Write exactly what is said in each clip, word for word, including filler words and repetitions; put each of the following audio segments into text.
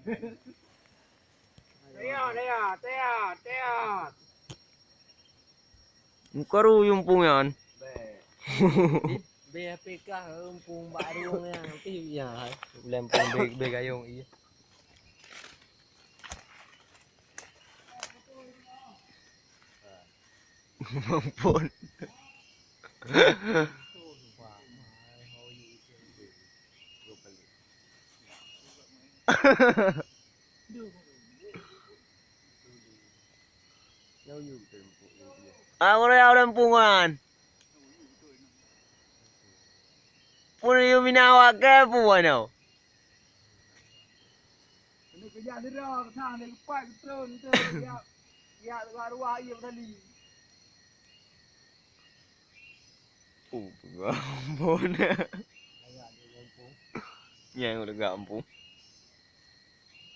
Teuya, teuya, teuya, teuya. Mukaru yumpung nyan. Bèk. Bèk P K, mumpung bak ruang nyan. Ih, ya. Ulèe mumpung bèk, bèk gayong, iya. Mampun. Ah, boleh ya, udah empungan. Pun yum ina awak ke pun ano. Ini kerja dera, sana dia lepas ke turun tu. Ya, ya, ruah-ruah iya tadi. Oh, peugah ampôn. Nyang udah gak ampun.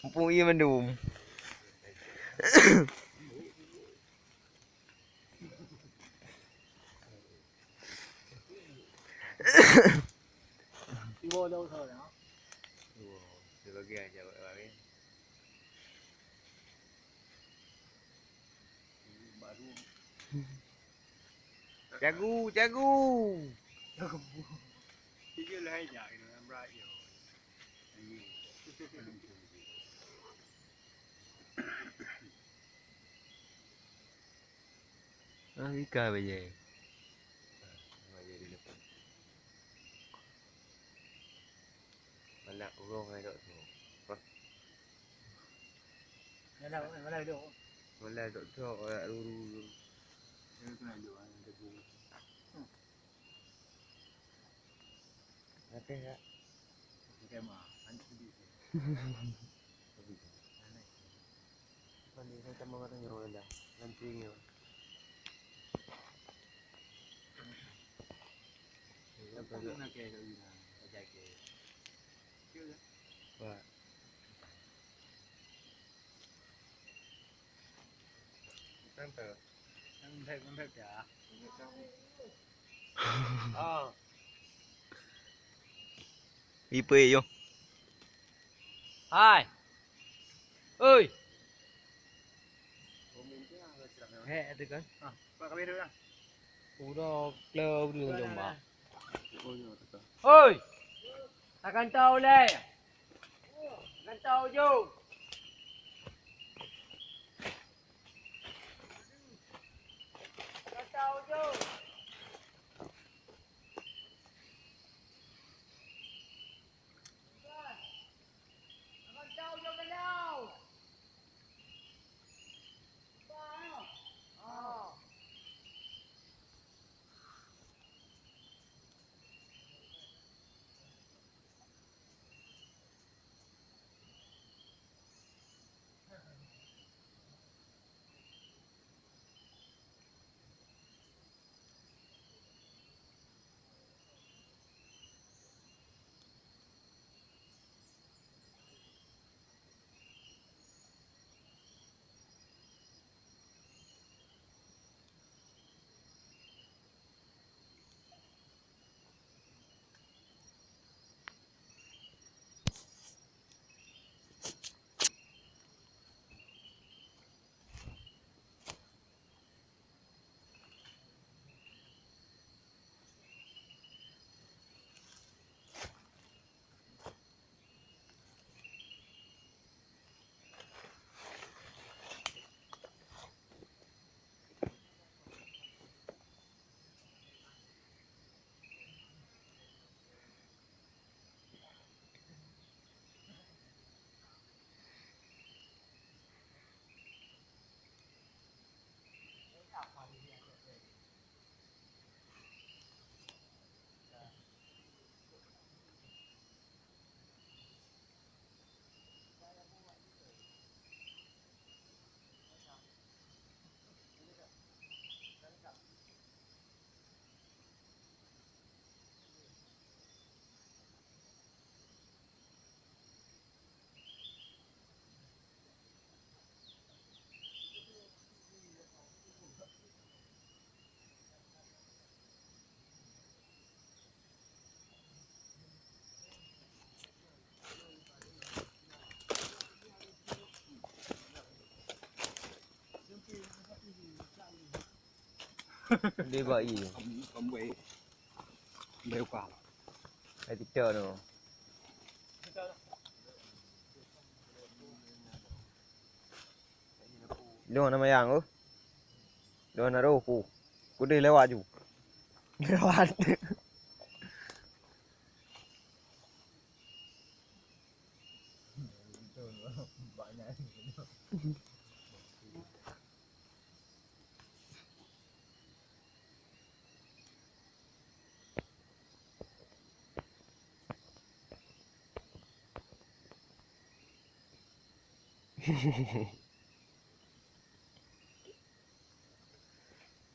Ampun iya mandum. Tiba dah usaha dah. Tiba, sebagian jawab lain. Cagu, cagu. Cagu. Tiga lah aja kena nampak je. Ah, ikan apa je? Malak urang ai dok tu. Malak, malak dok. Malak dok tu, orang ruru. Dia kena dok, orang tegur. Oke, Kak. Oke, Ma. Lanjut sedikit. Mandi, saya tambah matang jeruk dah. Lancing ya. Wah. Tempel. Tempel, tempel ya. Ah. Ipe yo. Hai. Oi. Hek, tu kan. Ah, Pak Kabir dah. Udah kleur dulu jomba. Oi. Akan tahu leh. Akan tahu jom. Akan tahu jom. Di bak i. Hai TikTok tu. Dong na mayang tu. Dong na roh ku. Ku deh lewat ju. Lewat.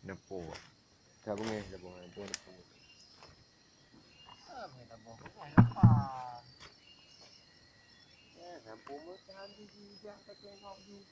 Neupue. Ka beungéh saboh, neupue, neupue. Ah, beungéh saboh, beungéh leupah. Eh, sampue meusahan jih, jak ka tengok jih.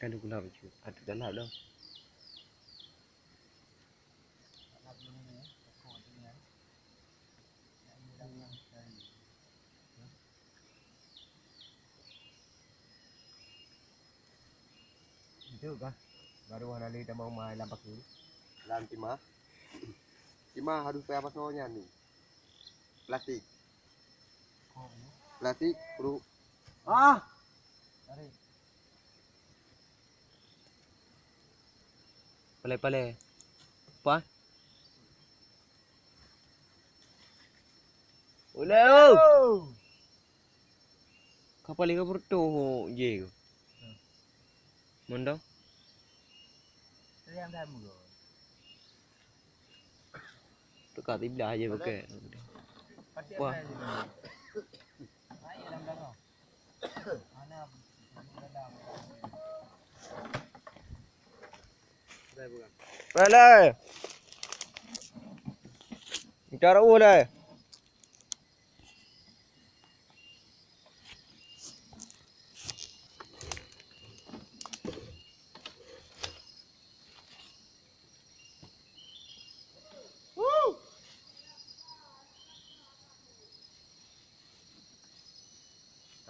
Kan kulap je. Atu dalam dah. Itu kah? Baru hana lé tamong mai lam paku. Lam timah. Timah harus payah pasoe nyan ni. Plastik. Plastik, bro. Ah! Palai-palai. Apa? Uleu! Kapal ikan bertuh je. Mandang. Teuka tiblah aja pakai. Wah. Pele. Minta rauh deh.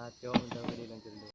Kacau, minta beri dan cendol.